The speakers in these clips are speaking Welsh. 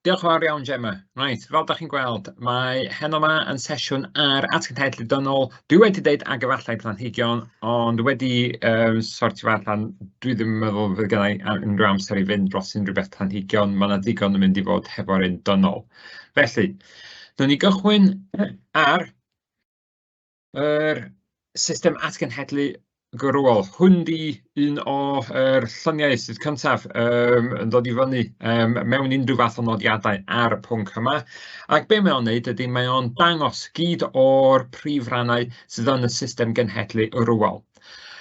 Diolch yn fawr iawn, Gemma. Reit, fel dach chi'n gweld, mae heno 'ma yn sesiwn ar atgenhedlu dynol. Dwi wedi deud ag efallai planhigion, ond wedi sortio fe allan, dwi ddim yn meddwl fydd gynna i unrhyw amser i fynd dros unrhyw beth planhigion. Mae 'na ddigon yn mynd i fod hefo'r un dynol. Felly, wnawn ni gychwyn ar yr system atgenhedlu gwrywol. Hwn 'di un o'r lluniau sydd cyntaf yn dod i fyny mewn unrhyw fath o nodiadau ar y pwnc yma. Ac be mae o'n wneud ydy mae o'n dangos gyd o'r prif rannau sydd yn y system genhedlu wrywol.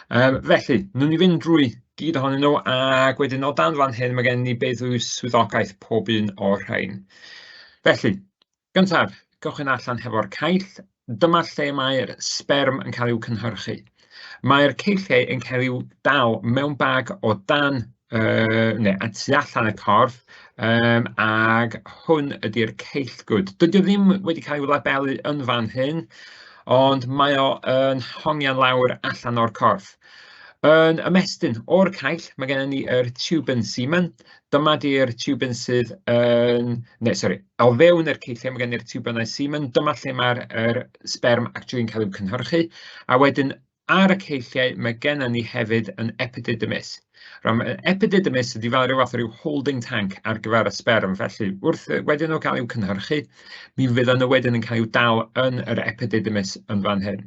Felly, wnawn ni fynd drwy gyd ohonyn nhw, ac wedyn o dan fan hyn mae gen ni beth yw swyddogaeth pob un o'r rhain. Felly, gyntaf, gychwyn allan hefo'r caill. Dyma lle mae'r sberm yn cael i'w cynhyrchu. Mae'r ceilliau yn cael i'w dal mewn bag o dan, neu a tu allan y corff, ag hwn ydy'r ceillgwd. Dydy o ddim wedi cael i'w labelu yn fan hyn, ond mae o yn hongian lawr allan o'r corff. Yn ymestyn o'r caill, mae gennym ni yr tuben semen. Dyma di'r tuben sydd yn... Neu, sori, o fewn yr ceilliau mae gen i'r tiwbynnau semen. Dyma lle mae'r er sberm actually yn cael i'w cynhyrchu. A wedyn ar y ceilliau mae gennym ni hefyd yn epididymis. Rhaid, mae epididymis ydy fel rhyw fath o ryw holding tank ar gyfer y sberm. Felly, wrth wedyn nhw cael i'w cynhyrchu, mi fyddan nhw wedyn yn cael i'w dal yn yr epididymis yn fan hyn.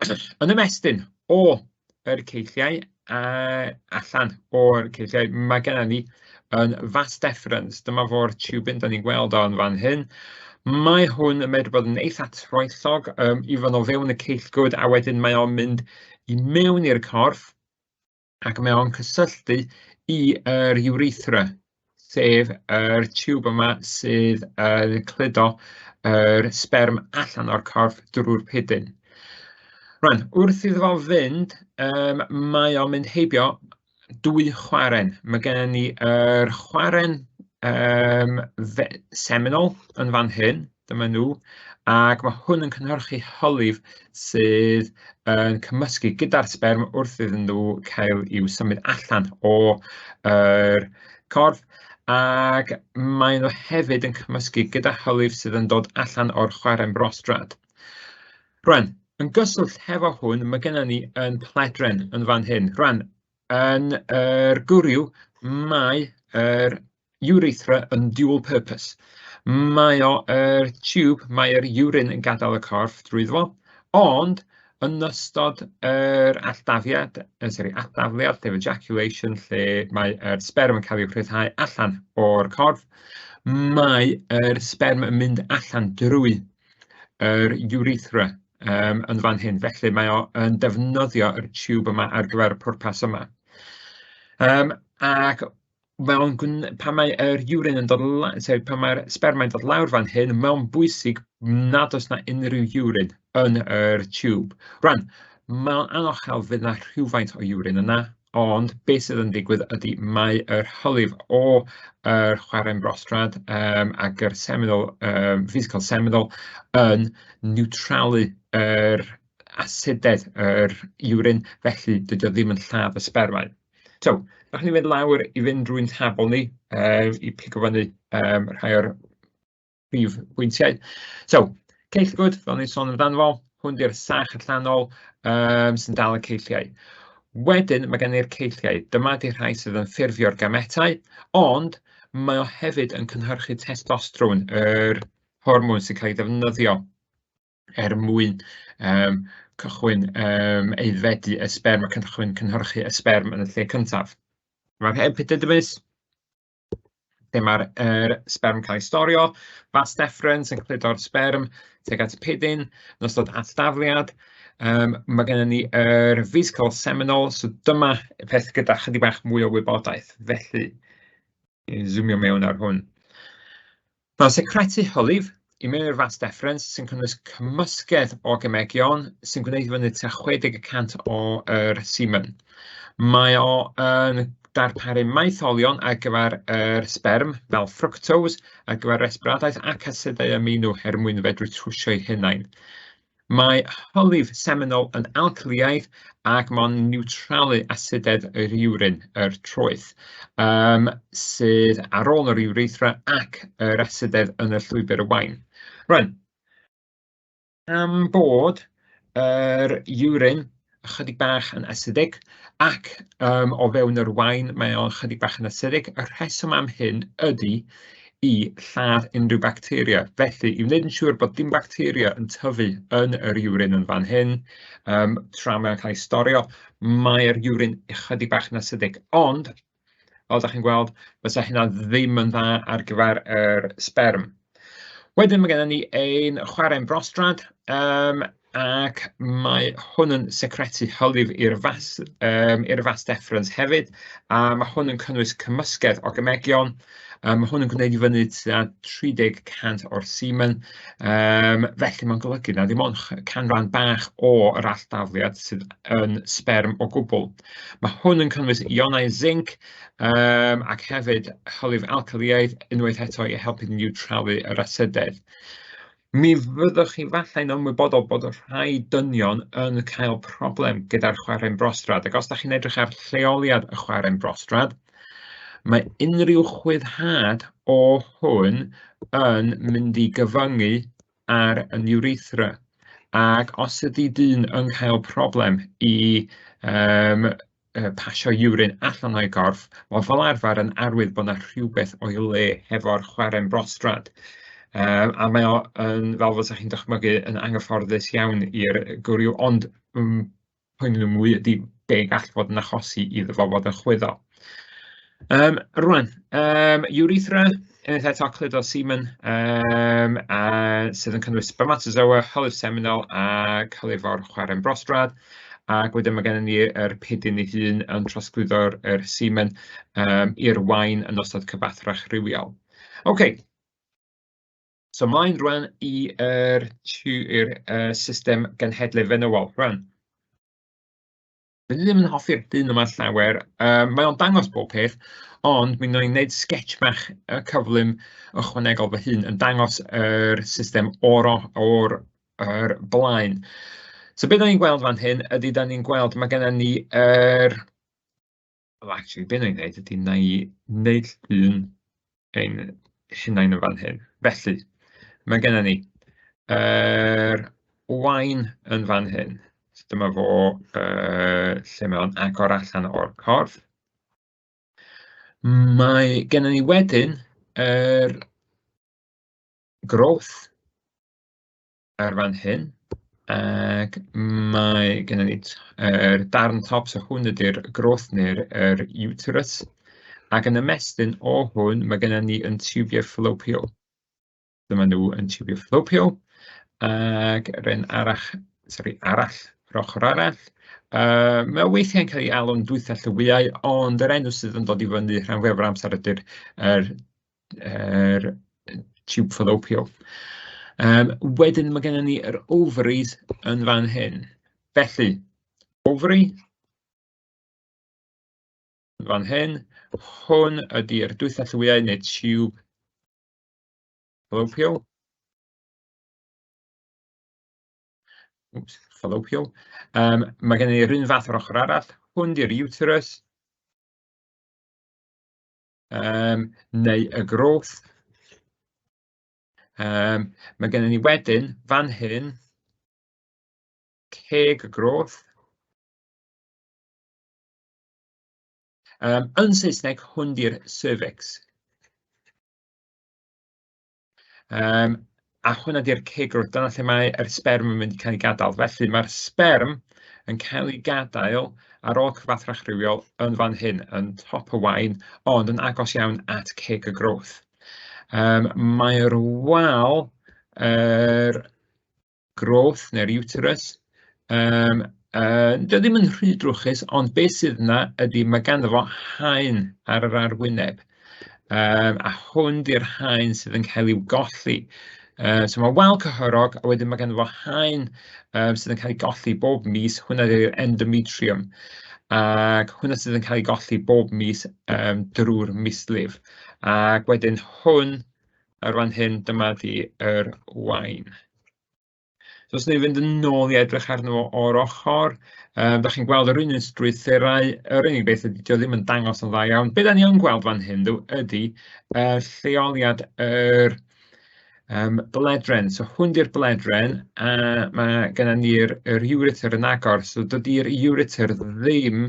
Yn ymestyn o yr ceilliau a allan o'r ceilliau, mae gennym ni yn vas deferens. Dyma fo'r tubin da ni'n gweld o'n fan hyn. Mae hwn yn medru bod yn eitha troellog i fod o fewn y ceillgwd, a wedyn mae o'n mynd i mewn i'r corff ac mae o'n cysylltu i yr urethra, sef yr tiwb yma sydd yn cludo yr sberm allan o'r corff drwy'r pidyn. Rwan, wrth iddo fo fynd, mae o'n mynd heibio dwy chwaren. Mae gennym ni yr chwaren seminol yn fan hyn, dyma nhw, ac mae hwn yn cynhyrchu hylif sydd yn cymysgu gyda'r sberm wrth iddyn nhw cael i'w symud allan o'r corff, ac maen nhw hefyd yn cymysgu gyda hylif sydd yn dod allan o'r chwarren brostrad. Rwan, yn gyswllt hefo hwn, mae gennym ni yn pledren yn fan hyn. Rwan, yn yr gwryw, mae yr urethra yn dual purpose. Mae o yr tube, mae'r urine yn gadael y corff drwyddo fo, ond yn ystod yr alldafliad, sorry, alldafliad, sef ejaculation, lle mae'r sberm yn cael ei rhyddhau allan o'r corff, mae yr sberm yn mynd allan drwy yr urethra yn fan hyn. Felly mae o yn defnyddio yr tube yma ar gyfer y pwrpas yma. Ac mewn pan mae yr urine yn dod, sorry, pan mae'r sberma'n dod lawr fan hyn, mae'n bwysig nad oes na unrhyw urine yn yr tube. Rwan, mae'n anochel fydd na rhywfaint o urine yna, ond beth sydd yn digwydd ydy mae yr hylif o yr chwarren brostrad ac yr seminal, vesicle seminal yn niwtralu yr asidedd yr urine, felly dydy o ddim yn lladd y sbermau. So, nawn ni fynd lawr i fynd drwy'n tabl ni i pigo fyny rhai o'r prif bwyntiau. So, ceillgwd, fel ni'n sôn amdano fo, hwn di'r sach allanol sy'n dal y ceilliau. Wedyn, mae gen i'r ceilliau. Dyma di'r rhai sydd yn ffurfio'r gametau, ond mae o hefyd yn cynhyrchu testosteron, yr hormon sy'n cael ei ddefnyddio er mwyn cychwyn aeddfedu y sberm a cychwyn cynhyrchu y sberm yn y lle cyntaf. Mae'r epididymis, lle mae'r er sberm yn cael ei storio, vas deferens yn cludo'r sberm tuag at y pidyn yn ystod atdafliad. Mae gennym ni yr vesicle seminal, so dyma y peth gyda chydig bach mwy o wybodaeth. Felly, i zoomio mewn ar hwn. Mae secretu hylif i mewn i'r vas deferens sy'n cynnwys cymysgedd o gemegion sy'n gwneud fyny tua 60% o'r semen. Mae o yn darparu maetholion ar gyfer yr sberm fel fructose ar gyfer resbiradaeth ac asidau amino er mwyn fedru trwsio eu hunain. Mae hylif seminol yn alcaliaidd ac mae'n niwtralu asidedd yr urine, yr troeth, sydd ar ôl yr urethra ac yr asidedd yn y llwybr y wain. Rwan, am bod yr urine ychydig bach yn asidig ac o fewn yr wain mae o'n ychydig bach yn asidig, y rheswm am hyn ydy i lladd unrhyw bacteria. Felly, i wneud yn siŵr bod dim bacteria yn tyfu yn yr urine yn fan hyn, tra mae'n cael ei storio, mae'r urine ychydig bach yn asidig. Ond, fel dach chi'n gweld, fysa hynna ddim yn dda ar gyfer yr sberm. Wedyn mae gennym ni ein chwarren brostrad, ac mae hwn yn secretu hylif i'r vas, i'r vas deferens hefyd, a mae hwn yn cynnwys cymysgedd o gemegion. Mae hwn yn gwneud i fyny tua 30% o'r semen, felly mae'n golygu na ddim ond canran bach o'r alldafliad sydd yn sberm o gwbl. Mae hwn yn cynnwys ionau zinc, ac hefyd hylif alcaliaidd unwaith eto i helpu niwtralu yr asidedd. Mi fyddwch chi falle'n ymwybodol bod rhai dynion yn cael problem gyda'r chwarren brostrad, ac os da chi'n edrych ar lleoliad y chwarren brostrad, mae unrhyw chwyddhad o hwn yn mynd i gyfyngu ar y urethra. Ac os ydy dyn yn cael problem i pasio urine allan o'i gorff, mae fel arfer yn arwydd bod yna rhywbeth o'i le hefo'r chwarren brostrad. A mae o yn, fel fysa chi'n dychmygu, yn anghyfforddus iawn i'r gwryw, ond poeni nhw mwy ydy be gall fod yn achosi iddo fo fod yn chwyddo. Rwan, urethra, unwaith eto cludo semen, a sydd yn cynnwys spermatozoa, hylif seminol a hylif o'r chwarren brostrad, ac wedyn mae gennym ni yr pidyn ei hun yn trosglwyddo'r yr semen i'r wain yn ystod cyfathrach rhywiol. OK. So mlaen rwan i'r system genhedlu fenywol. Rwan, dwi ddim yn hoffi'r dyn yma llawer. Mae o'n dangos bob peth, ond mi wna i wneud sketch bach cyflym ychwanegol fy hun yn dangos yr system o'r o'r blaen. So be da ni'n gweld fan hyn ydy da ni'n gweld mae gennym ni yr... Well, actually, be wna i wneud ydy wna i wneud llun ein hunain yn fan hyn. Felly, mae gennym ni yr wain yn fan hyn. So dyma fo lle mae o'n agor allan o'r corff. Mae gennym ni wedyn yr growth ar fan hyn, ac mae gennym ni yr darn top, so hwn ydy'r growth neu'r yr uterus, ac yn ymestyn o hwn mae gennym ni yn tubia fallopio. Dyma nhw yn tubia fallopio, ac yr un arall, sori, arall, yr ochr arall. Mae o weithiau'n cael ei alw'n dwythell y wyau, ond yr enw sydd yn dod i fyny rhan fwyaf o'r amser ydy'r yr tube fallopio. Wedyn mae gennym ni yr ovaries yn fan hyn. Felly, ovary yn fan hyn, hwn ydy'r dwythell y wyau neu tube fallopio. Oops, fallopio. Mae gennym ni'r un fath o'r ochr arall. Hwn di'r uterus. Neu y growth. Mae gennym ni wedyn fan hyn ceg y growth. Yn Saesneg, hwn di'r cervix. A hwnna di'r ceg growth, dyna lle mae'r sberm yn mynd i cael ei gadael. Felly mae'r sberm yn cael ei gadael ar ôl cyfathrach rhywiol yn fan hyn, yn top y wain, ond yn agos iawn at ceg y growth. Mae'r wal, yr growth neu'r uterus, dio ddim yn rhy drwchus, ond beth sydd yna ydy mae ganddo fo haen ar yr arwyneb. A hwn di'r haen sydd yn cael i'w golli. So mae wal cyhyrog, a wedyn mae ganddo fo haen sydd yn cael ei golli bob mis, hwnna ydy'r endometrium. Ac hwnna sydd yn cael ei golli bob mis drwy'r mislif. Ac wedyn hwn, ar fan hyn, dyma di yr wain. So os ni'n fynd yn ôl i edrych arno fo o'r ochr, da chi'n gweld yr un strwythurau, yr unig beth ydy, dio ddim yn dangos yn dda iawn. Be da ni yn gweld fan hyn, dw, ydy lleoliad yr bledren. So hwn di'r bledren, a mae gennym ni'r yr ureter yn agor. So dydy'r ureter ddim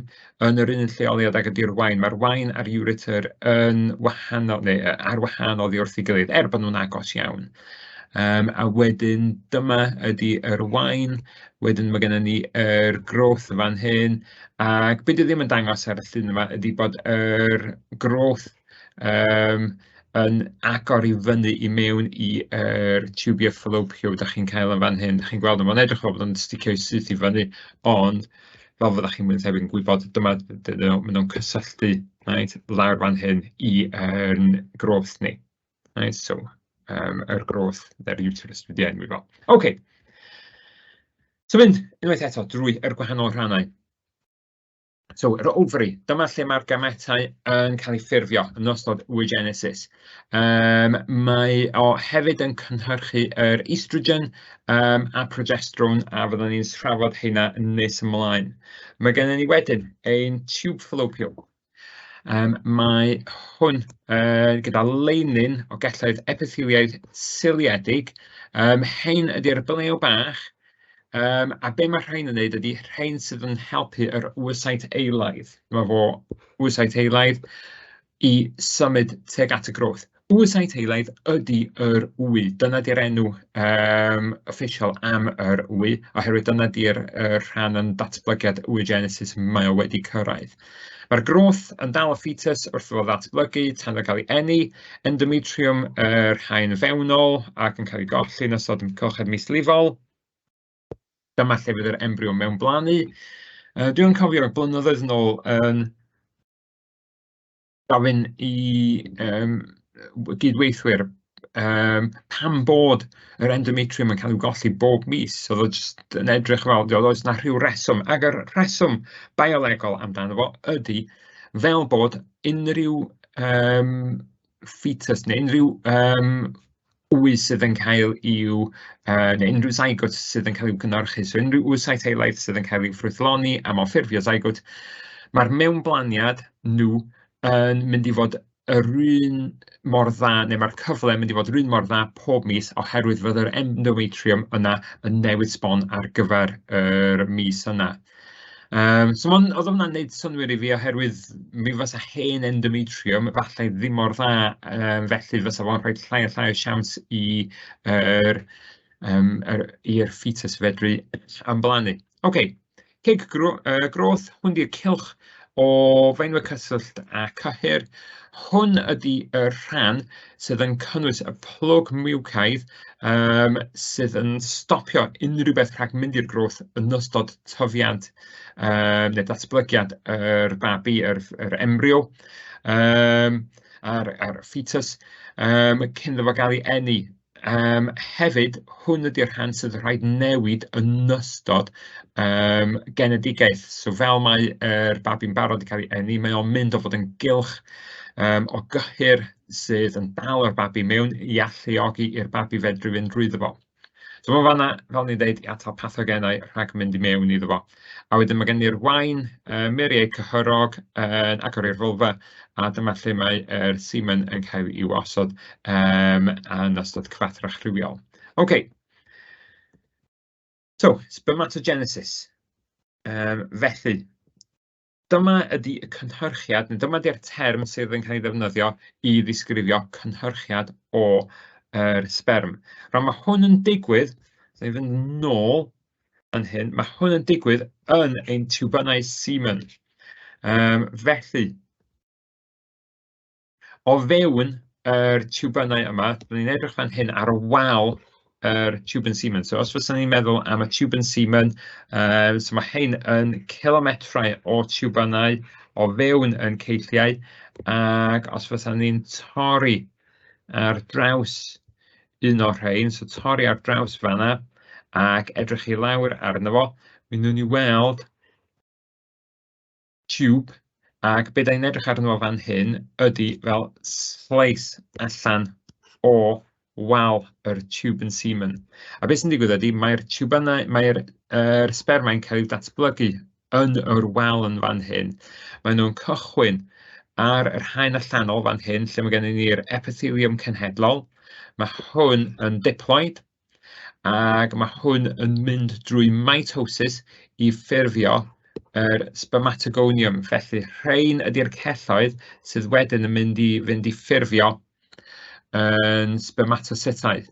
yn yr un lleoliad ag ydy'r wain. Mae'r wain a'r ureter yn wahanol, neu ar wahanol oddi wrth ei gilydd, er bod nhw'n agos iawn. A wedyn dyma ydy yr wain, wedyn mae gennym ni yr groth yn fan hyn, ac be dwi ddim yn dangos ar y llun yma ydy bod yr groth yn agor i fyny i mewn i'r tubia fallopio dach chi'n cael yn fan hyn. Dach chi'n gweld, mae'n edrych fel bod o'n sticio i syth i fyny, ond fel fyddech chi'n mwy tebyg yn gwybod, dyma, maen nhw'n cysylltu, right, lawr fan hyn i'r groth ni. Right, so, yr groth, yr uterus dwi 'di enwi fo. OK, so mynd unwaith eto drwy yr gwahanol rhannau. So, yr ovary, dyma lle mae'r gametau yn cael eu ffurfio yn ystod oogenesis. Mae o hefyd yn cynhyrchu yr estrogen a progesterone, a fyddwn ni'n trafod heina yn nes ymlaen. Mae gennym ni wedyn ein tube fallopio. Mae hwn gyda leinin o gelloedd epitheliaidd siliedig. Hein ydy'r blew bach. A be mae rhain yn wneud ydy rhain sydd yn helpu yr oocyte eilaidd. Mae fo oocyte eilaidd i symud tuag at y growth. Oocyte eilaidd ydy yr wy. Dyna di'r enw official am yr wy, oherwydd dyna di'r rhan yn datblygiad oogenesis mae o wedi cyrraedd. Mae'r growth yn dal y fetus wrth iddo ddatblygu tan o gael ei eni, endometrium yr haen fewnol ac yn cael ei golli yn ystod cylchedd mislifol. Dyma lle fydd yr embryo mewn blannu. Dwi'n cofio blynyddoedd yn ôl yn gofyn i gydweithwyr pam bod yr endometrium yn cael ei golli bob mis. Oedd o jyst yn edrych fel, oedd oes na rhyw reswm. Ac yr rheswm biolegol amdano fo ydy fel bod unrhyw fetus neu unrhyw wy sydd yn cael i'w, neu unrhyw zygote sydd yn cael i'w gynhyrchu, so unrhyw oocyte eilaidd sydd yn cael i'w ffrwythloni a mae'n ffurfio zygote, mae'r mewnblaniad nhw yn mynd i fod yr un mor dda, neu mae'r cyfle yn mynd i fod yr un mor dda pob mis, oherwydd fydd yr endometrium yna yn newid sbon ar gyfer yr mis yna. So oedd hwnna'n neud synnwyr i fi, oherwydd mi fysa hen endometrium efallai ddim mor dda, felly fysa fo'n rhoi llai a llai o siawns i'r fetus fedru ymblannu. OK, ceg groth, hwn di'r cylch o feinwe cyswllt a cyhyr. Hwn ydy y rhan sydd yn cynnwys y plwg miwcaidd sydd yn stopio unrhyw beth rhag mynd i'r groth yn ystod tyfiant neu datblygiad yr babi, yr embryo, a'r fetus, cyn iddo fo gael ei eni. Hefyd, hwn ydy'r rhan sydd rhaid newid yn ystod genedigaeth. So fel mae'r babi'n barod i cael ei eni, mae o'n mynd o fod yn gylch o gyhyr sydd yn dal yr babi mewn i alluogi i'r babi fedru fynd drwyddo fo. So mae fanna, fel ni'n dweud, i atal pathogenau rhag mynd i mewn iddo fo. A wedyn mae gen i'r wain, muriau cyhyrog yn agor i'r vulva, a dyma lle mae'r semen yn cael ei osod yn ystod cyfathrach rhywiol. OK. So, spermatogenesis. Felly, dyma ydy y cynhyrchiad, neu dyma ydy'r term sydd yn cael ei ddefnyddio i ddisgrifio cynhyrchiad o yr sberm. Rhaid mae hwn yn digwydd, so i fynd nôl yn hyn, mae hwn yn digwydd yn ein tiwbynnau semen. Felly, o fewn yr tiwbynnau yma, dyn ni'n edrych fan hyn ar y wal yr tiwbyn semen. So os fyswn ni'n meddwl am y tiwbyn semen, so mae hyn yn kilometrau o tiwbynnau o fewn yn ceilliau, ac os fyswn ni'n torri ar draws un o'r rhain, so torri ar draws fanna, ac edrych i lawr arno fo, mi wnawn ni weld tiwb, ac be da ni'n edrych arno fo fan hyn ydy fel slice allan o wal yr tube and semen. A beth sy'n digwydd ydy, mae'r tiwbynnau, mae'r er sbermau'n cael eu datblygu yn yr wal yn fan hyn. Maen nhw'n cychwyn ar yr haen allanol fan hyn, lle mae gennym ni'r epithelium cenhedlol. Mae hwn yn diploid, ac mae hwn yn mynd drwy mitosis i ffurfio yr spermatogonium. Felly, rhain ydy'r celloedd sydd wedyn yn mynd i fynd i ffurfio yn spermatocytau.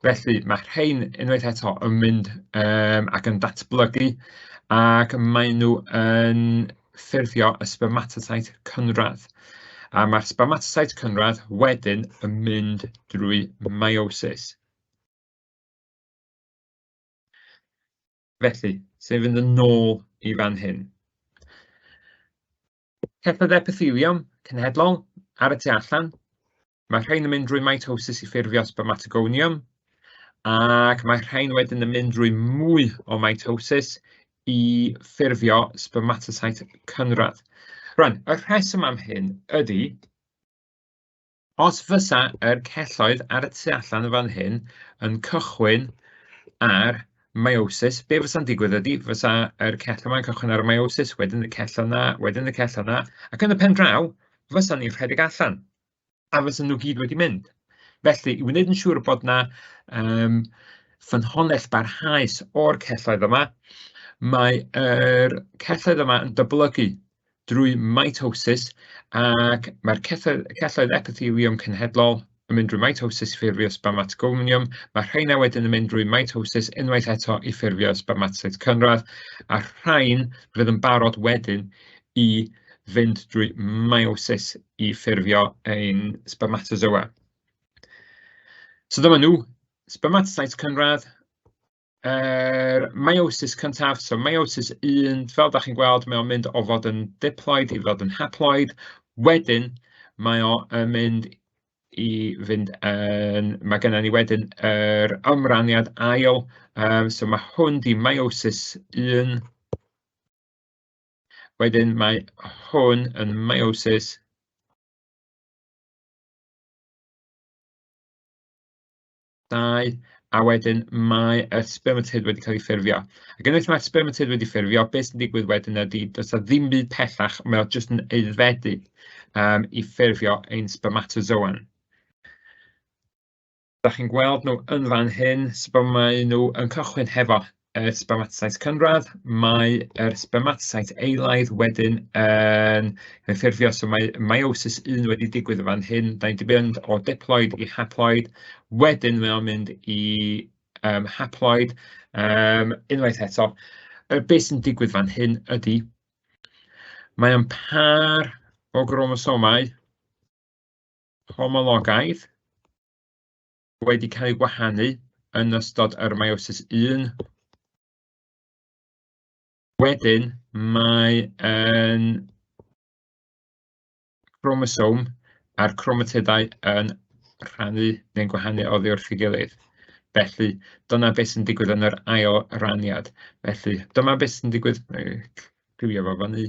Felly, mae rhain unwaith eto yn mynd ac yn datblygu, ac maen nhw yn ffurfio y spermatocyte cynradd. A mae'r spermatocyte cynradd wedyn yn mynd drwy meiosis. Felly, sef fynd yn ôl i fan hyn. Celloedd epithelium cenhedlol ar y tu allan. Mae rhain yn mynd drwy mitosis i ffurfio spermatogonium, ac mae rhain wedyn yn mynd drwy mwy o mitosis i ffurfio spermatocyte cynradd. Rwan, y rheswm am hyn ydy, os fysa yr celloedd ar y tu allan yn fan hyn yn cychwyn ar meiosis, be fysa'n digwydd ydy, fysa yr cell yma'n cychwyn ar meiosis, wedyn y cell yna, wedyn y cell yna, ac yn y pen draw, fysa ni'n rhedeg allan, a fysa nhw gyd wedi mynd. Felly, i wneud yn siŵr bod na ffynhonnell barhaus o'r celloedd yma, mae yr celloedd yma yn dyblygu drwy mitosis, ac mae'r celloedd epithelium cenhedlol yn mynd drwy mitosis i ffurfio spermatogonium. Mae rheina wedyn yn mynd drwy mitosis unwaith eto i ffurfio spermatocyte cynradd, a rhain fydd yn barod wedyn i fynd drwy meiosis i ffurfio ein spermatozoa. So dyma nhw, spermatocyte cynradd, yr meiosis cyntaf, so meiosis 1, fel da chi'n gweld, mae o'n mynd o fod yn diploid i fod yn haploid. Wedyn, mae o'n mynd i fynd yn... Mae gennym ni wedyn yr ymraniad ail, so mae hwn di meiosis 1. Wedyn mae hwn yn meiosis 2, a wedyn mae y spermatid wedi cael ei ffurfio. Ac unwaith mae'r spermatid wedi ffurfio, beth sy'n digwydd wedyn ydy, does 'na ddim byd pellach, mae o jyst yn aeddfedu i ffurfio ein spermatozoan. Da chi'n gweld nhw yn fan hyn, so mae nhw yn cychwyn hefo y spermatocyte cynradd, mae yr spermatocyte eilaidd wedyn yn ffurfio, so mae meiosis 1 wedi digwydd yn fan hyn, da ni wedi mynd o diploid i haploid, wedyn mae o'n mynd i haploid, unwaith eto. Beth sy'n digwydd fan hyn ydy, mae o'n par o gromosomau homologaidd wedi cael eu gwahanu yn ystod yr meiosis 1. Wedyn mae yn chromosome a'r chromatidau yn rhannu neu'n gwahanu oddi wrth ei gilydd. Felly, dyna beth sy'n digwydd yn yr ail raniad. Felly, dyma beth sy'n digwydd, clirio fo fyny.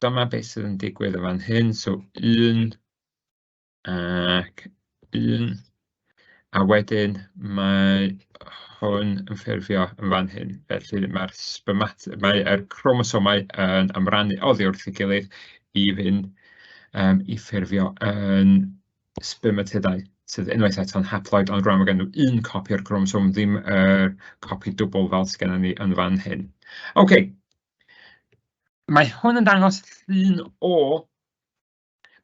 Dyma beth sydd yn digwydd yn fan hyn, so 1 ac 1, a wedyn mae hwn yn ffurfio yn fan hyn. Felly mae'r mae'r chromosomau yn ymrannu oddi wrth ei gilydd i fynd i ffurfio yn spermatidau, sydd unwaith eto'n haploid, ond rwan mae gen nhw un copi o'r chromosom, ddim yr copi dwbl fel sydd gennym ni yn fan hyn. OK. Mae hwn yn dangos llun o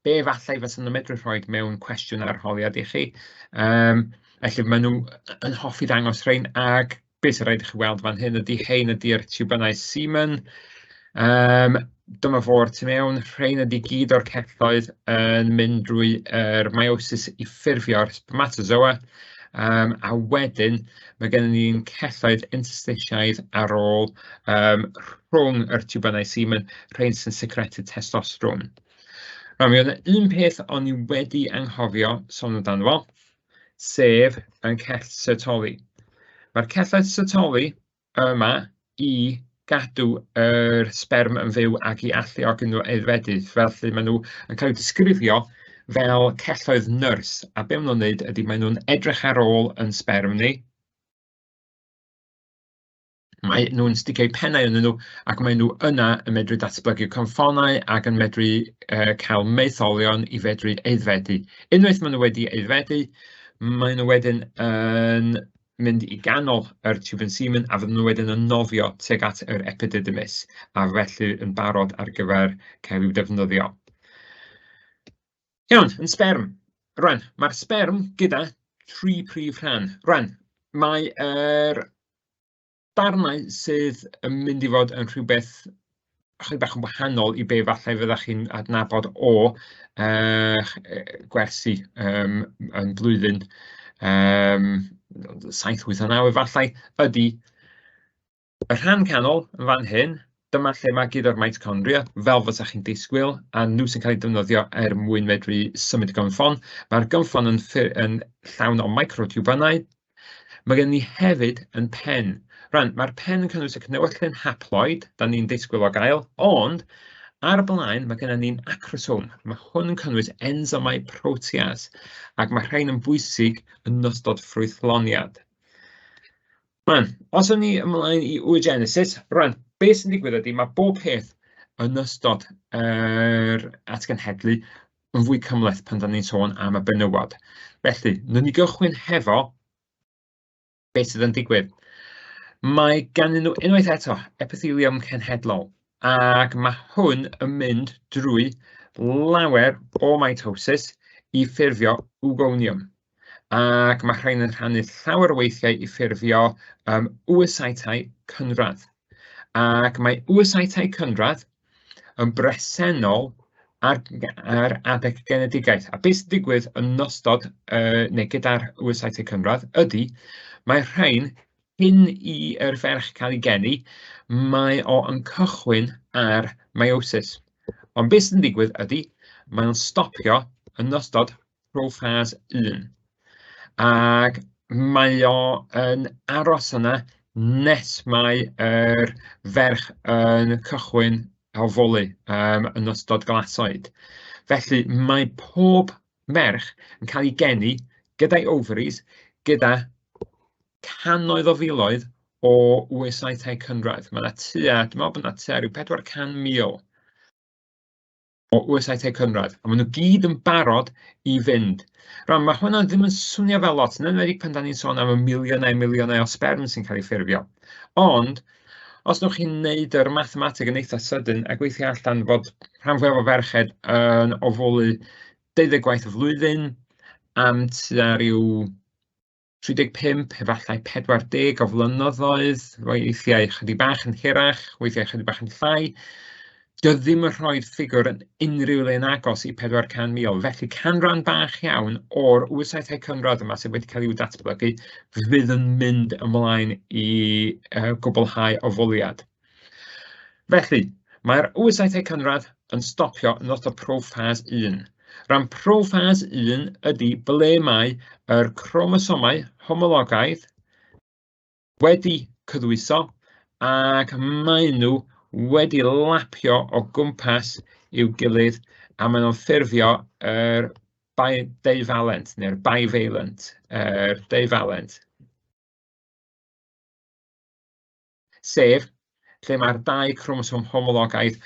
be efallai fysa nhw'n medru rhoi mewn cwestiwn arholiad i chi. Felly maen nhw yn hoffi dangos rhein, ac beth sy'n rhaid i chi weld fan hyn ydy hein ydy'r tiwbynnau semen. Dyma fo'r tu mewn, rhein ydy gyd o'r celloedd yn mynd drwy yr meiosis i ffurfio'r spermatozoa. A wedyn mae gennym ni'n celloedd interstitiaidd ar ôl rhwng yr tiwbynnau semen, rhein sy'n secretu testosteron. Rhaid, mi oedd yna un peth o'n i wedi anghofio sôn amdano fo, sef yn cell Sertoli. Mae'r celloedd Sertoli yma i gadw yr sberm yn fyw ac i alluogi nhw aeddfedu. Felly maen nhw yn cael eu disgrifio fel celloedd nyrs, a be maen nhw'n wneud ydy maen nhw'n edrych ar ôl yn sberm ni. Mae nhw'n sticio eu pennau ynddyn nhw, ac maen nhw yna yn medru datblygu cynffonau ac yn medru cael maetholion i fedru aeddfedu. Unwaith maen nhw wedi aeddfedu, maen nhw wedyn yn mynd i ganol yr tube semen a fydden nhw wedyn yn nofio tuag at yr epididymis, a felly yn barod ar gyfer cael i'w defnyddio. Iawn, yn sberm. Rwan, mae'r sberm gyda tri prif rhan. Rwan, mae yr darnau sydd yn mynd i fod yn rhywbeth chydig bach yn wahanol i be falle fyddech chi'n adnabod o gwersi yn blwyddyn 7, 8 a 9 efallai, ydy y rhan canol yn fan hyn. Dyma lle mae gyd o'r mitochondria, fel fysa chi'n disgwyl, a nhw sy'n cael eu defnyddio er mwyn medru symud y gynffon. Mae'r gynffon yn llawn o microtiwbynnau. Mae gen ni hefyd yn pen. Rwan, mae'r pen yn cynnwys y cnewyllyn haploid, da ni'n disgwyl o gael, ond ar y blaen mae gennym ni'n acrosome. Mae hwn yn cynnwys enzymau proteas, ac mae rhain yn bwysig yn ystod ffrwythloniad. Rwan, os o'n ni ymlaen i oogenesis, rwan, beth sy'n digwydd ydy mae bob peth yn ystod yr atgenhedlu yn fwy cymhleth pan dan ni'n sôn am y benywod. Felly, wnawn ni gychwyn hefo beth sydd yn digwydd. Mae ganddyn nhw unwaith eto epithelium cenhedlol, ac mae hwn yn mynd drwy lawer o mitosis i ffurfio oogonium. Ac mae rhain yn rhannu llawer o weithiau i ffurfio oocytau cynradd. Ac mae oocytau cynradd yn bresennol ar adeg genedigaeth. A beth sy'n digwydd yn ystod, neu gyda'r oocytau cynradd, ydy mae rhain cyn i'r ferch cael ei geni, mae o yn cychwyn ar meiosis. Ond beth sy'n digwydd ydy, mae o'n stopio yn ystod prophase 1. Ac mae o yn aros yna nes mae'r ferch yn cychwyn ofoli yn ystod glasoed. Felly mae pob merch yn cael ei geni gyda'i ovaries, gyda cannoedd o filoedd o oocytau cynradd. Mae yna tua, dwi'n meddwl bod yna tua rhyw 400,000 o oocytau cynradd, a maen nhw gyd yn barod i fynd. Rwan, mae hwnna ddim yn swnio fel lot, yn enwedig pan da ni'n sôn am y miliynau, miliynau o sberm sy'n cael ei ffurfio. Ond, os wnewch chi'n neud yr mathemateg yn eitha sydyn a gweithio allan fod rhan fwyaf o ferched yn ofoli 12 gwaith y flwyddyn am tua rhyw 35, efallai 40 o flynyddoedd, weithiau chydig bach yn hirach, weithiau chydig bach yn llai. Dio ddim yn rhoi'r ffigwr yn unrhyw le'n agos i 400,000. Felly canran bach iawn o'r oocytau cynradd yma sydd wedi cael i'w datblygu fydd yn mynd ymlaen i gwblhau ofoliad. Felly, mae'r oocytau cynradd yn stopio yn ystod prophase 1. Rhan prophase 1 ydy ble mae yr cromosomau homologaidd wedi cyddwyso ac maen nhw wedi lapio o gwmpas i'w gilydd a maen nhw'n ffurfio yr deufalent neu'r bivalent, yr deufalent. Sef lle mae'r dau cromosom homologaidd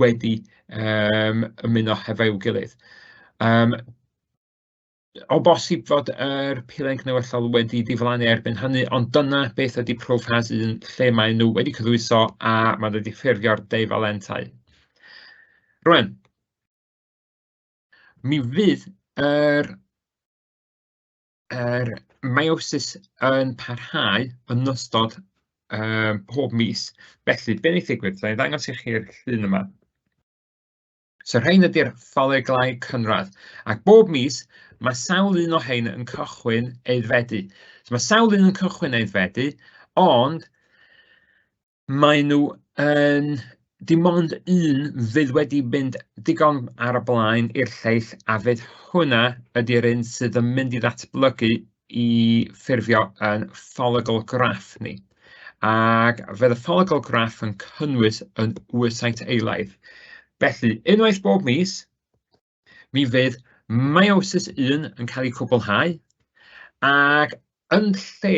wedi ymuno hefo'u gilydd. O bosib fod yr pilen cnewyllol wedi diflannu erbyn hynny, ond dyna beth ydy prophase 1, lle maen nhw wedi cyddwyso a maen nhw wedi ffurfio'r deufalentau. Rwan, mi fydd yr meiosis yn parhau yn ystod pob mis. Felly, be wneith ddigwydd? Ga i ddangos i chi'r llun yma. So rhain ydy'r ffoleglau cynradd, ac bob mis mae sawl un o rhain yn cychwyn aeddfedu. So mae sawl un yn cychwyn aeddfedu, ond maen nhw yn dim ond un fydd wedi mynd digon ar y blaen i'r lleill, a fydd hwnna ydy'r un sydd yn mynd i ddatblygu i ffurfio yn follicle graff ni. Ac fydd y follicle graff yn cynnwys yn oocyte eilaidd. Felly, unwaith bob mis, mi fydd meiosis 1 yn cael ei cwblhau, ac yn lle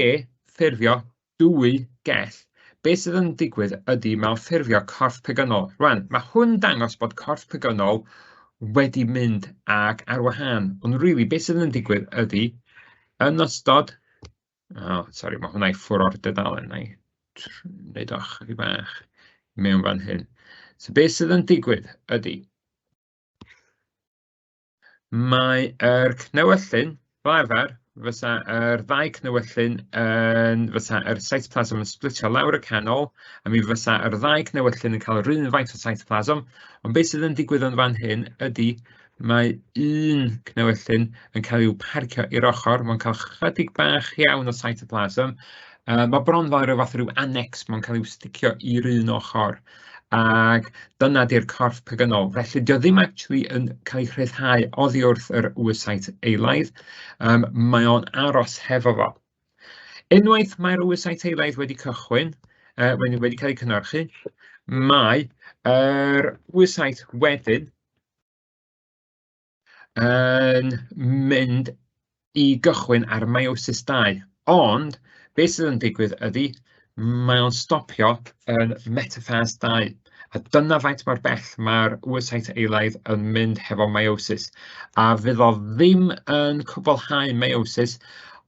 ffurfio dwy gell, beth sydd yn digwydd ydy mae'n ffurfio corff pegynol. Rwan, mae hwn dangos bod corff pegynol wedi mynd ac ar wahân, ond really, beth sydd yn digwydd ydy, yn ystod... O, sori, mae hwnna i ffwrdd o'r dudalen, na i wneud o chydig bach mewn fan hyn. So beth sydd yn digwydd ydy, mae yr cnewyllyn, fel arfer, fysa yr ddau cnewyllyn yn, fysa yr cytoplasm yn splitio lawr y canol, a mi fysa yr ddau cnewyllyn yn cael yr un faint o cytoplasm, ond beth sydd yn digwydd yn fan hyn ydy, mae un cnewyllyn yn cael i'w parcio i'r ochr, mae'n cael chydig bach iawn o cytoplasm, mae bron fel rhyw fath o ryw annex, mae'n cael i'w sticio i'r un ochr. Ac dyna di'r corff pegynol. Felly, dio ddim actually yn cael ei rhyddhau oddi wrth yr oocyte eilaidd. Mae o'n aros hefo fo. Unwaith mae'r oocyte eilaidd wedi cychwyn, wedi cael ei cynhyrchu, mae yr oocyte wedyn yn mynd i gychwyn ar meiosis 2. Ond, beth sydd yn digwydd ydy, mae o'n stopio yn metaphase 2. A dyna faint mor bell mae'r oocyte eilaidd yn mynd hefo meiosis. A fydd o ddim yn cwblhau meiosis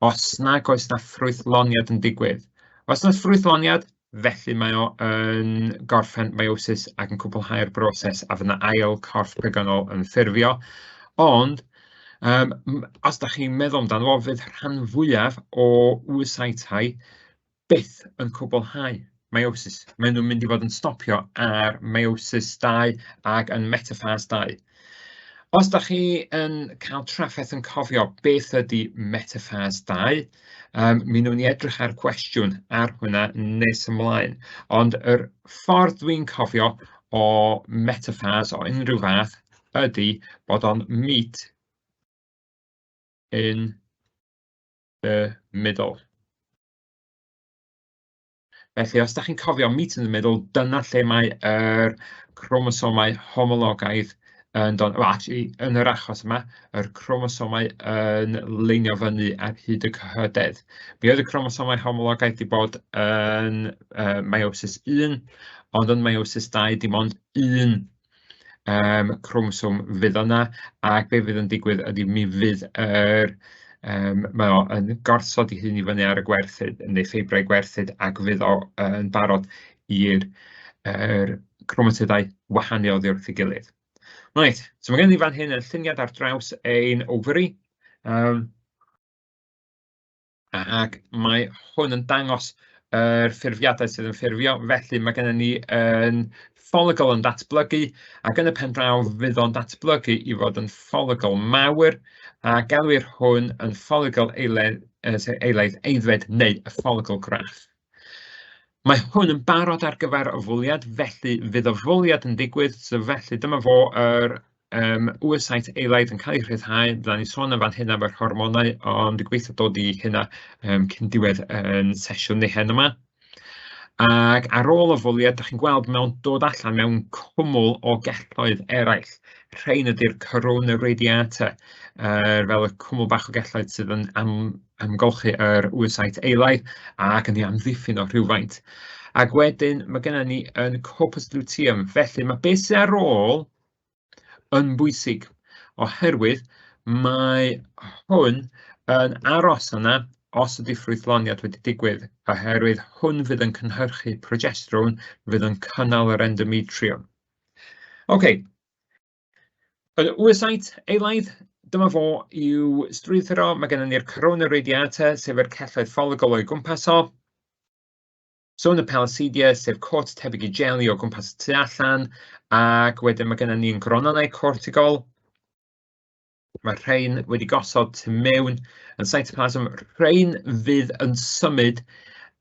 os nag oes na ffrwythloniad yn digwydd. Os na ffrwythloniad, felly mae o yn gorffen meiosis ac yn cwblhau'r broses, a fydd 'na ail corff pegynol yn ffurfio. Ond, os da chi'n meddwl amdano fo, fydd rhan fwyaf o oocytau byth yn cwblhau meiosis. Maen nhw'n mynd i fod yn stopio ar meiosis 2 ac yn metaphase 2. Os da chi yn cael trafferth yn cofio beth ydy metaphase 2, mi wnawn ni edrych ar cwestiwn ar hwnna nes ymlaen. Ond yr ffordd dwi'n cofio o metaphase o unrhyw fath ydy bod o'n meet in the middle. Felly, os da chi'n cofio meet in the middle, dyna lle mae yr chromosomau homologaidd yn dod, well, actually, yn yr achos yma, yr chromosomau yn leinio fyny ar hyd y cyhydedd. Mi oedd y chromosomau homologaidd wedi bod yn meiosis 1, ond yn meiosis 2 dim ond un chromosom fydd yna, ac be fydd yn digwydd ydy mi fydd yr mae o yn gorsod ei hun i fyny ar y gwerthyd, neu ffeibrau gwerthyd, ac fydd o yn barod i'r chromatidau wahanu oddi wrth ei gilydd. Reit, so mae gen i fan hyn yn lluniad ar draws ein ovary, ac mae hwn yn dangos yr ffurfiadau sydd yn ffurfio. Felly mae gennym ni yn ffoligl yn datblygu, ac yn y pen draw fydd o'n datblygu i fod yn ffoligl mawr, a gelwir hwn yn ffoligl eilaidd aeddfed neu y ffoligl graff. Mae hwn yn barod ar gyfer ofwliad, felly fydd ofwliad yn digwydd, so felly dyma fo yr oocyte eilaidd yn cael ei rhyddhau. Fydda ni'n sôn am fan hyn am yr hormonau, ond dwi'n gobeithio dod i hynna cyn diwedd yn sesiwn ni heno yma. Ac ar ôl ofwliad, dach chi'n gweld mewn dod allan mewn cwmwl o gelloedd eraill. Rhein ydy'r corona radiata, fel y cwmwl bach o gelloedd sydd yn amgylchu yr oocyte eilaidd ac yn ei amddiffyn o rhywfaint. Ac wedyn mae gennym ni yn corpus luteum, felly mae beth sydd ar ôl yn bwysig, oherwydd mae hwn yn aros yna os ydy ffrwythloniad wedi digwydd, oherwydd hwn fydd yn cynhyrchu progesteron fydd yn cynnal yr endometrium. OK. Yr oocyte eilaidd, dyma fo i'w strwythuro. Mae gennym ni'r corona radiata, sef yr celloedd ffoligol o'i gwmpas o. Zona pellucida, sef cot tebyg i jeli o gwmpas y tu allan, ac wedyn mae gennym ni'n grononau cortigol. Mae rhain wedi gosod tu mewn yn cytoplasm. Rhain fydd yn symud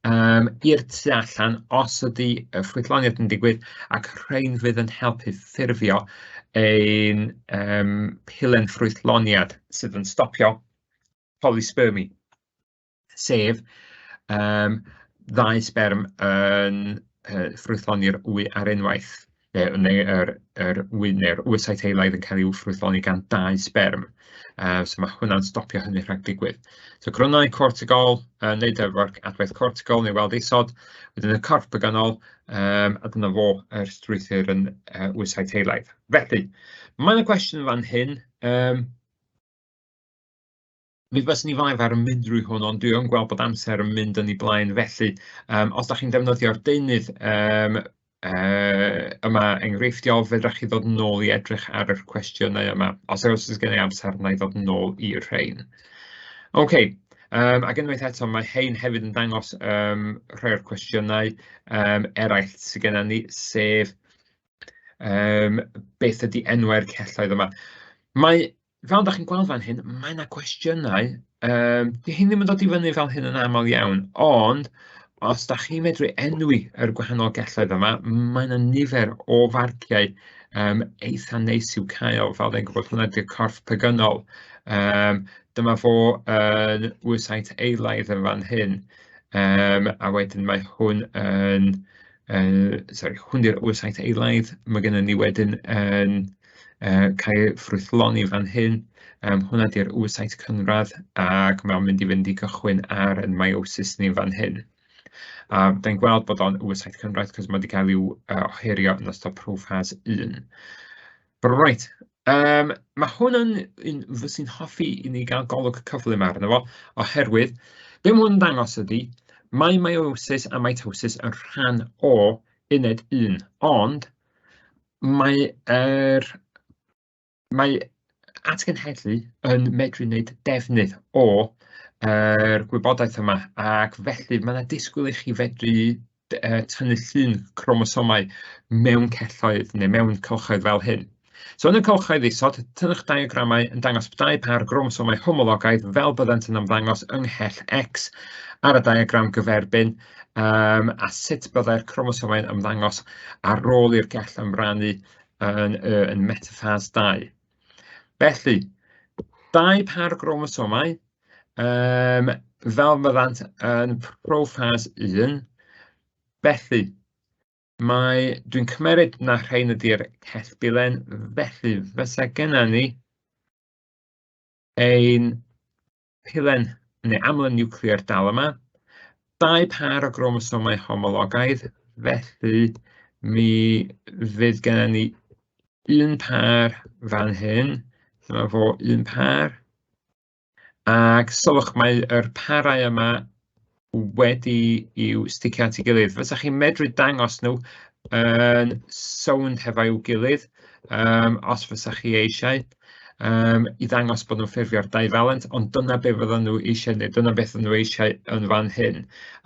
i'r tu allan os ydy y ffrwythloniad yn digwydd, ac rhain fydd yn helpu ffurfio ein pilen ffrwythloniad sydd yn stopio polyspermy, sef ddau sberm yn ffrwythloni'r wy ar unwaith. Neu yr neu'r oocyte eilaidd yn cael ei ffrwythloni gan 2 sberm. So mae hwnna'n stopio hynny rhag digwydd. So gronnau cortigol, wneud efo'r adwaith cortigol, neu weld isod, wedyn y corff begynol, a dyna fo yr strwythur yn oocyte eilaidd. Felly, mae yna gwestiwn fan hyn. Mi fyswn i fel arfer yn mynd drwy hwn, ond dwi yn gweld bod amser yn mynd yn ei blaen. Felly, os dach chi'n defnyddio'r deunydd yma enghreifftiol, fedrwch chi ddod nôl i edrych ar yr cwestiynau yma. Os oes gen i amser, wna i ddod nôl i'r rhain. OK, ac unwaith eto, mae hein hefyd yn dangos rhai o'r cwestiynau eraill sydd gennym ni, sef beth ydy enwau'r celloedd yma. Mae, fel dach chi'n gweld fan hyn, mae yna gwestiynau, 'di hyn ddim yn dod i fyny fel hyn yn aml iawn, ond os dach chi'n medru enwi yr gwahanol gelloedd yma, mae yna nifer o farciau eitha neis i'w cael, fel dyn gwybod hwnna ydy'r corff pegynol. Dyma fo yn oocyte eilaidd yn fan hyn, a wedyn mae hwn yn, sorry, hwn di'r oocyte eilaidd, mae gennym ni wedyn yn cael ffrwythloni fan hyn. Hwnna di'r oocyte cynradd, ac mae'n mynd i fynd i gychwyn ar yn meiosis ni fan hyn. A da ni'n gweld bod o'n oocyte cynradd, cos mae wedi cael i'w ohirio yn ystod prophase 1. Right, mae hwn yn un fysi'n hoffi i ni gael golwg cyflym arno fo, oherwydd be mae hwn yn dangos ydy, mae meiosis a mitosis yn rhan o uned 1, ond mae atgenhedlu yn medru wneud defnydd o yr gwybodaeth yma, ac felly mae yna disgwyl i chi fedru tynnu llun cromosomau mewn celloedd neu mewn cylchoedd fel hyn. So yn y cylchoedd isod, tynnwch diagramau yn dangos dau par gromosomau homologaidd fel byddant yn ymddangos yng nghell X ar y diagram gyferbyn, a sut byddai'r cromosomau'n ymddangos ar ôl i'r gell ymrannu yn metaphase 2. Felly, dau par gromosomau fel byddant yn prophase 1. Felly, dwi'n cymeryd na rhain ydy'r cellbilen, felly fysa genna ni ein pilen neu amlen niwclear dal yma, dau par o gromosomau homologaidd, felly mi fydd genna ni un par fan hyn, dyma fo un par, ac sylwch mae'r parau yma wedi i'w sticio at ei gilydd. Fysa chi'n medru dangos nhw yn sownd hefo'u gilydd, os fysa chi eisiau, i ddangos bod nhw'n ffurfio'r divalent, ond dyna be fyddan nhw eisiau, neu dyna beth fyddan nhw eisiau yn fan hyn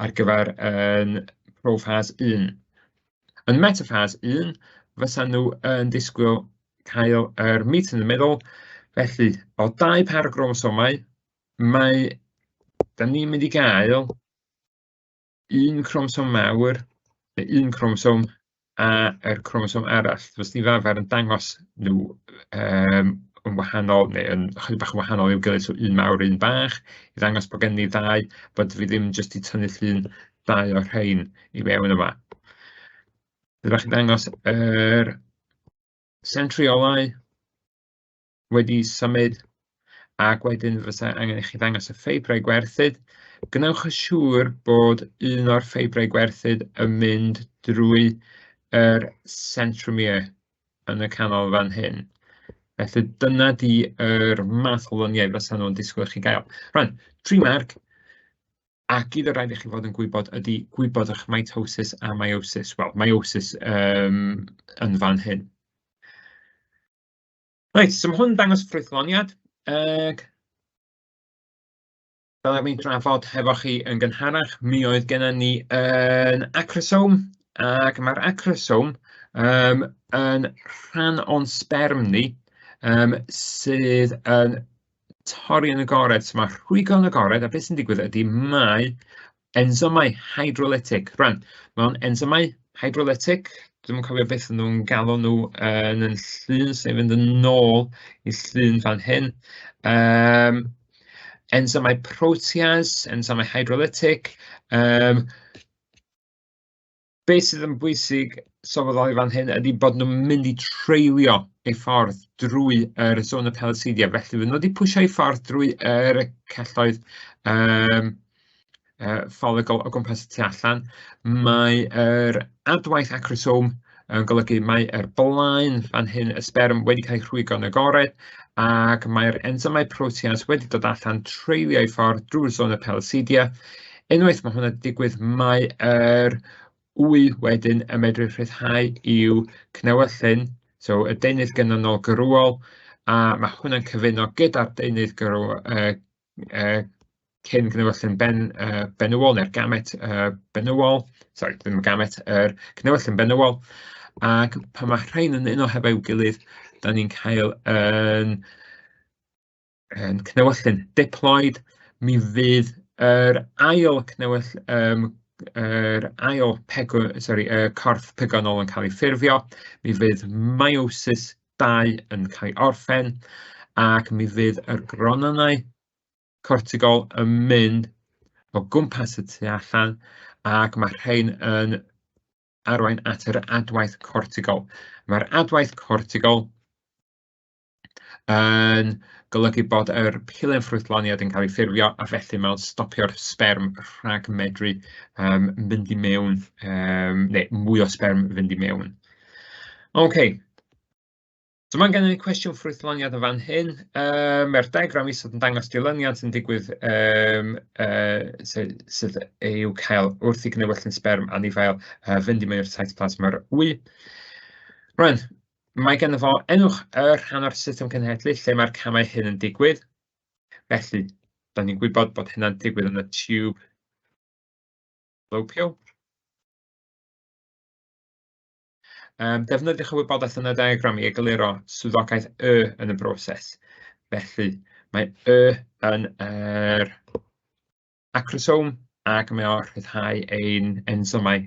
ar gyfer yn prophase 1. Yn metaphase 1, fysa nhw yn disgwyl cael yr meet in the middle, felly o dau par o gromosomau, mae da ni'n mynd i gael un cromosom mawr, neu un cromosom a yr cromosom arall. Fyswn i fel arfer yn dangos nhw yn wahanol, neu yn chydig bach yn wahanol i'w gilydd, so un mawr, un bach, i ddangos bod gen ni ddau, bod fi ddim jyst i tynnu llun dau o'r rhain i mewn yma. Bydd chi'n dangos yr centriolau wedi symud, ac wedyn fysa angen i chi ddangos y ffeibrau gwerthyd. Gwnewch yn siŵr bod un o'r ffeibrau gwerthyd yn mynd drwy yr centromere yn y canol fan hyn. Felly dyna di yr math o luniau fysa nhw'n disgwyl i chi gael. Rwan, 3 marc, a gyd o raid i chi fod yn gwybod ydy gwybod eich mitosis a meiosis. Wel, meiosis yn fan hyn. Reit, so mae hwn yn dangos ffrwythloniad, ac fel o'n i'n drafod hefo chi yn gynharach, mi oedd gennym ni yn acrosome, ac mae'r acrosome yn rhan o'n sberm ni, sydd yn torri yn agored, so mae rhwygo yn agored, a beth sy'n digwydd ydy mae enzymau hydrolytic. Rwan, mewn enzymau hydrolytic, dwi'm yn cofio beth nhw'n galw nhw yn y llun, sy'n fynd yn ôl i llun fan hyn. Enzymau protease, enzymau hydrolytic. Beth sydd yn bwysig sylweddoli fan hyn ydy bod nhw'n mynd i treulio eu ffordd drwy yr zona pellucida, felly fydden nhw wedi pwysio eu ffordd drwy yr celloedd ffoligol o gwmpas y tu allan. Mae yr adwaith acrosome yn golygu mae'r blaen fan hyn, y sberm, wedi cael ei rhwygo'n agored, ac mae'r enzymau proteas wedi dod allan, treulio eu ffordd drwy'r zona pellucida. Unwaith mae hwnna digwydd, mae'r wy wedyn yn medru rhyddhau i'w cnewyllyn, so y deunydd gynonol gyrwol, a mae hwnna'n cyfuno gyda'r deunydd gyrw, cyn cnewyllyn benywol, neu'r gamet benywol, sorry, ddim y gamet, yr cnewyllyn benywol, ac pan mae rhain yn uno hefo'u gilydd, da ni'n cael yn cnewyllyn diploid. Mi fydd yr ail cnewyll, yr ail pegwn, sorry, y corff pygonol yn cael ei ffurfio, mi fydd meiosis 2 yn cael ei orffen, ac mi fydd yr gronnau cortigol yn mynd o gwmpas y tu allan, ac mae rhain yn arwain at yr adwaith cortigol. Mae'r adwaith cortigol yn golygu bod yr pilen ffrwythloniad yn cael ei ffurfio, a felly mae'n stopio'r sberm rhag medru mynd i mewn, neu mwy o sberm fynd i mewn. OK. So mae gen i cwestiwn ffrwythloniad yn fan hyn. Mae'r diagram isod yn dangos dilyniant sy'n digwydd sydd i'w cael wrth i gnewyllyn sberm anifail fynd i mewn i'r cytoplasm yr wy. Rwan, mae genno fo enwch y rhan o'r system cenhedlu lle mae'r camau hyn yn digwydd. Felly, da ni'n gwybod bod hynna'n digwydd yn y tube fallopian. Defnyddiwch y wybodaeth yn y diagram i egluro swyddogaeth Y yn y broses. Felly, mae Y yn yr acrosome ac mae o'n rhyddhau ein enzymau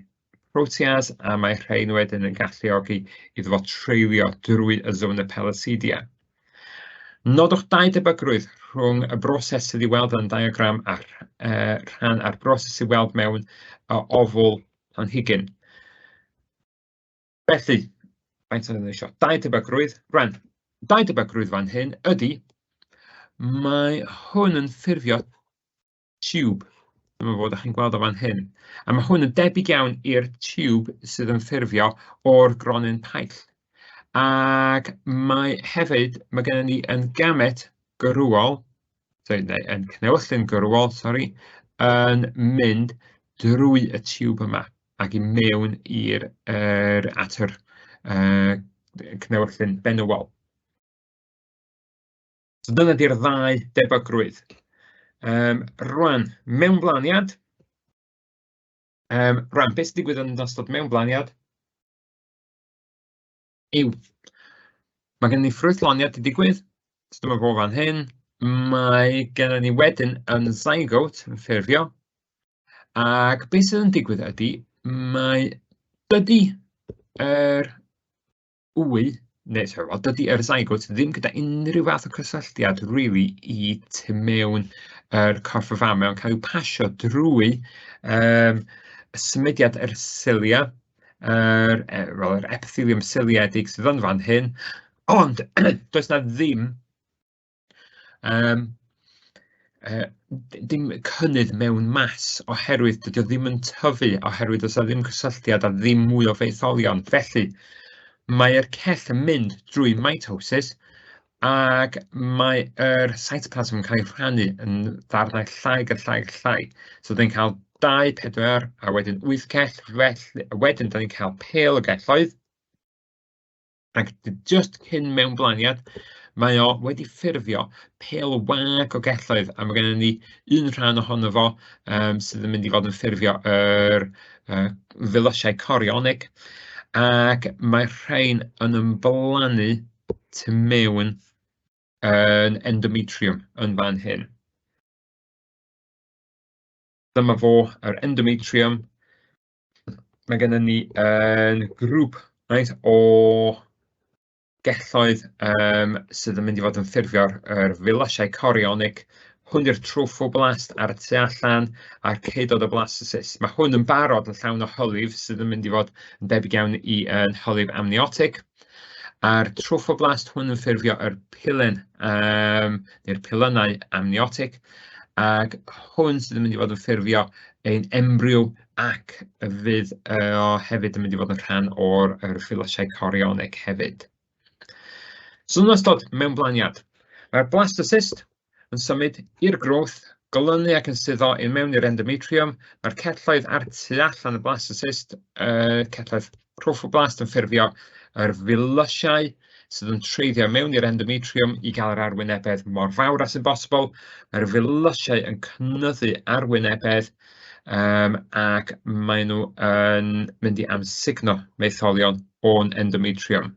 proteas, a mae rhain wedyn yn galluogi iddo fo treulio drwy y zona pellucida. Nodwch dau debygrwydd rhwng y broses sydd i'w weld yn y diagram a'r rhan a'r broses i'w weld mewn ofwl planhigyn. Felly, faint o'n eisiau? Dau debygrwydd. Rwan, dau debygrwydd fan hyn ydy, mae hwn yn ffurfio tiwb. Dyma fod chi'n gweld o fan hyn. A mae hwn yn debyg iawn i'r tiwb sydd yn ffurfio o'r gronyn paill. Ac mae hefyd, mae gennym ni yn gamet gyrwol, sorry, neu yn cnewyllyn gyrwol, sorry, yn mynd drwy y tiwb yma ac i mewn i'r at yr cnewyllyn benywol. So dyna di'r ddau debygrwydd. Rwan, mewnblaniad. Rwan, beth sy'n digwydd yn ystod mewnblaniad yw, mae gennym ni ffrwythloniad wedi digwydd, so dyma fo fan hyn. Mae gennym ni wedyn yn zygote yn ffurfio, ac beth sydd yn digwydd ydy, mae dydy yr wy, neu sorry, wel, dydy yr zygote ddim gyda unrhyw fath o cysylltiad really i tu mewn yr corff y fam. Mae'n cael ei pasio drwy y symudiad yr cilia, wel, yr epithelium ciliedig sydd yn fan hyn, ond does na ddim dim cynnydd mewn mas oherwydd dydy o ddim yn tyfu, oherwydd does na ddim cysylltiad a ddim mwy o faetholion. Felly, mae'r cell yn mynd drwy mitosis ac mae'r cytoplasm yn cael ei rhannu yn ddarnau llai a llai a llai. So, dyn ni'n cael 2, 4 a wedyn 8 cell, felly, wedyn dyn ni'n cael pêl o gelloedd. Ac just cyn mewnblaniad, mae o wedi ffurfio pêl wag o gelloedd, a mae gennym ni un rhan ohono fo sydd yn mynd i fod yn ffurfio yr filysiau corionig, ac mae rhain yn ymblannu tu mewn yn endometrium yn fan hyn. Dyma fo, yr endometrium. Mae gennym ni yn grŵp, right, o gelloedd sydd yn mynd i fod yn ffurfio'r filysiau corionig. Hwn yw'r trophoblast ar y tu allan a'r ceudod y blastocyst. Mae hwn yn barod yn llawn o hylif sydd yn mynd i fod yn debyg iawn i yn hylif amniotig. A'r trophoblast hwn yn ffurfio yr pilen, neu'r pilynnau amniotig, ac hwn sydd yn mynd i fod yn ffurfio ein embryo ac fydd o hefyd yn mynd i fod yn rhan o'r ffilysiau corionig hefyd. So yn ystod mewnblaniad, mae'r blastocyst yn symud i'r growth, golynu ac yn suddo i mewn i'r endometrium. Mae'r celloedd ar tu allan y blastocyst, celloedd trophoblast yn ffurfio yr filysiau sydd yn treiddio mewn i'r endometrium i gael yr arwynebedd mor fawr â sy'n bosibl. Mae'r filysiau yn cynyddu arwynebedd ac maen nhw yn mynd i amsugno maetholion o'n endometrium.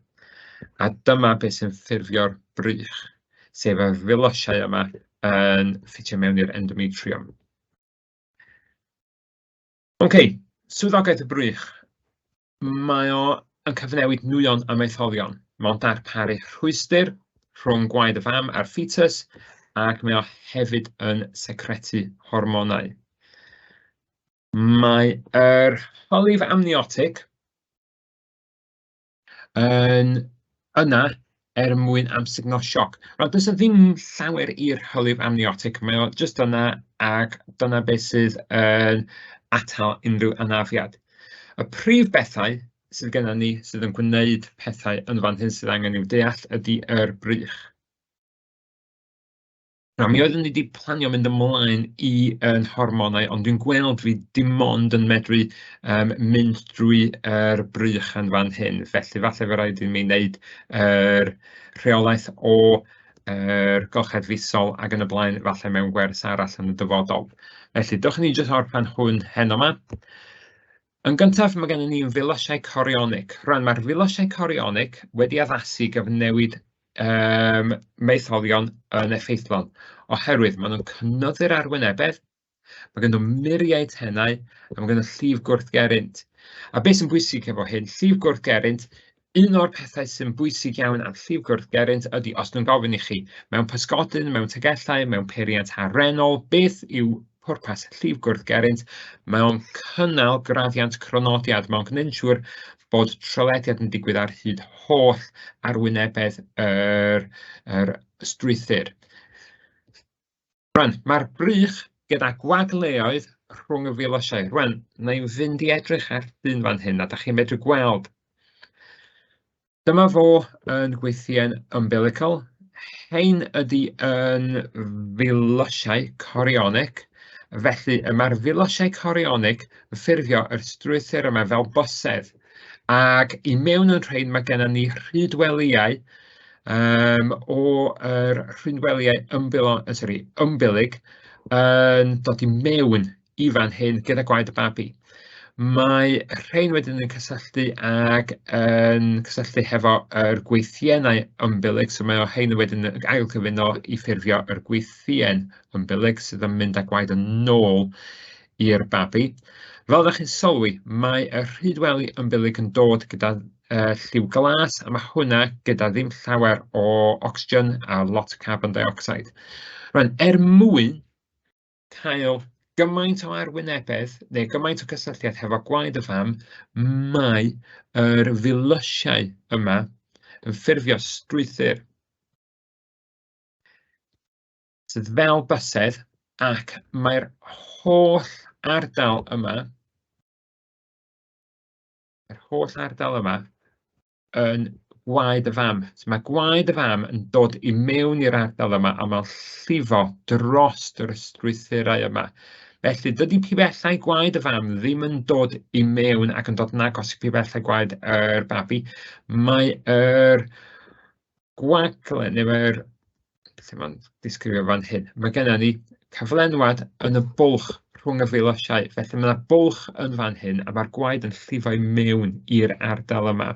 A dyma beth sy'n ffurfio'r brych, sef y filysiau yma yn ffitio mewn i'r endometrium. OK, swyddogaeth y brych. Mae o yn cyfnewid nwyon a maetholion. Mae o'n darparu rhwystr rhwng gwaed y fam a'r ffetus, ac mae o hefyd yn secretu hormonau. Mae yr hylif amniotig yn yna er mwyn amsugno sioc. Rwan, does 'na ddim llawer i'r hylif amniotig, mae o jyst yna ac dyna beth sydd yn atal unrhyw anafiad. Y prif bethau sydd gennym ni sydd yn gwneud pethau yn fan hyn sydd angen i'w deall ydy yr brych. Nawr, mi oeddwn i wedi planio mynd ymlaen i yn hormonau, ond dwi'n gweld fi dim ond yn medru mynd drwy yr brych yn fan hyn. Felly, falle fe rhaid i mi wneud yr rheolaeth o yr golchedd fisol ac yn y blaen, falle mewn gwers arall yn y dyfodol. Felly, dewch i ni jyst orffen hwn heno 'ma. Yn gyntaf, mae gennym ni filysiau corionig. Rwan, mae'r filysiau corionig wedi addasu i gyfnewid maetholion yn effeithlon, oherwydd maen nhw'n cynyddu'r arwynebedd, mae gen nhw muriau tenau, a mae gen nhw llif gwrthgerrynt. A beth sy'n bwysig efo hyn, llif gwrthgerrynt, un o'r pethau sy'n bwysig iawn am llif gwrthgerrynt ydy, os nhw'n gofyn i chi, mewn pysgodyn, mewn tegellau, mewn peiriant arennol, beth yw pwrpas llif gwrthgerrynt? Mae o'n cynnal graddiant cronodiad, mae o'n gwneud yn siŵr bod trylediad yn digwydd ar hyd holl arwynebedd yr strwythur. Rwan, mae'r brych gyda gwagleoedd rhwng y filysiau. Rwan, na i fynd i edrych ar llun fan hyn, a da chi'n medru gweld. Dyma fo yn gweithio'n umbilical. Hein ydy yn filysiau corionig. Felly, mae'r filysiau corionig yn ffurfio yr strwythur yma fel bysedd. Ac i mewn yn rhain mae gennym ni rhydwelïau o yr rhydwelïau ymbilig yn dod i mewn i fan hyn gyda gwaed y babi. Mae rhain wedyn yn cysylltu ag yn cysylltu hefo yr gweithiennau ymbilig, so mae o rhain wedyn yn ailgyfuno i ffurfio yr gweithien ymbilig sydd yn mynd â gwaed yn ôl i'r babi. Fel ydych chi'n sylwi, mae y rhydweli ymbilig yn dod gyda lliw glas, a mae hwnna gyda ddim llawer o ocsigen a lot o carbon dioxide. Rwan, er mwyn cael gymaint o arwynebedd neu gymaint o gysylltiad hefo gwaed y fam, mae yr filysiau yma yn ffurfio strwythur sydd fel bysedd, ac mae'r holl ardal yma, yr holl ardal yma yn gwaed y fam. So mae gwaed y fam yn dod i mewn i'r ardal yma a mae'n llifo dros yr strwythurau yma. Felly dydy pibellau gwaed y fam ddim yn dod i mewn ac yn dod yn agos i pibellau gwaed yr babi. Mae yr gwagle neu mae'r lle mae'n disgrifio fan hyn, mae gennym ni cyflenwad yn y bwlch rhwng y filysiau. Felly mae yna bwlch yn fan hyn a mae'r gwaed yn llifo i mewn i'r ardal yma.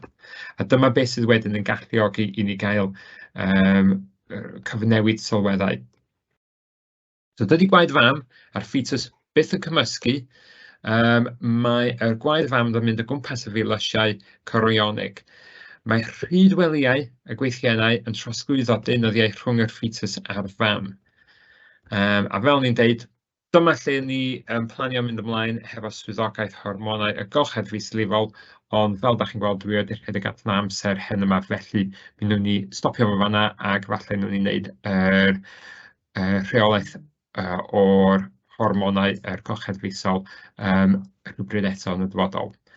A dyma beth sydd wedyn yn galluogi i ni gael cyfnewid sylweddau. So dydy gwaed fam a'r ffetus byth yn cymysgu. Mae yr gwaed fam yn mynd o gwmpas y filysiau corionig. Mae rhydwelïau y gweithiennau yn trosglwyddo deunyddiau rhwng yr ffetus a'r fam. A fel o'n i'n deud, dyma lle ni yn planio mynd ymlaen hefo swyddogaeth hormonau y golchedd mislifol, ond fel dach chi'n gweld, dwi wedi rhedeg allan o amser heno 'ma, felly mi wnawn ni stopio fo fan'na, ac falle wnawn ni wneud yr rheolaeth o'r hormonau yr golchedd fisol rywbryd eto yn y dyfodol.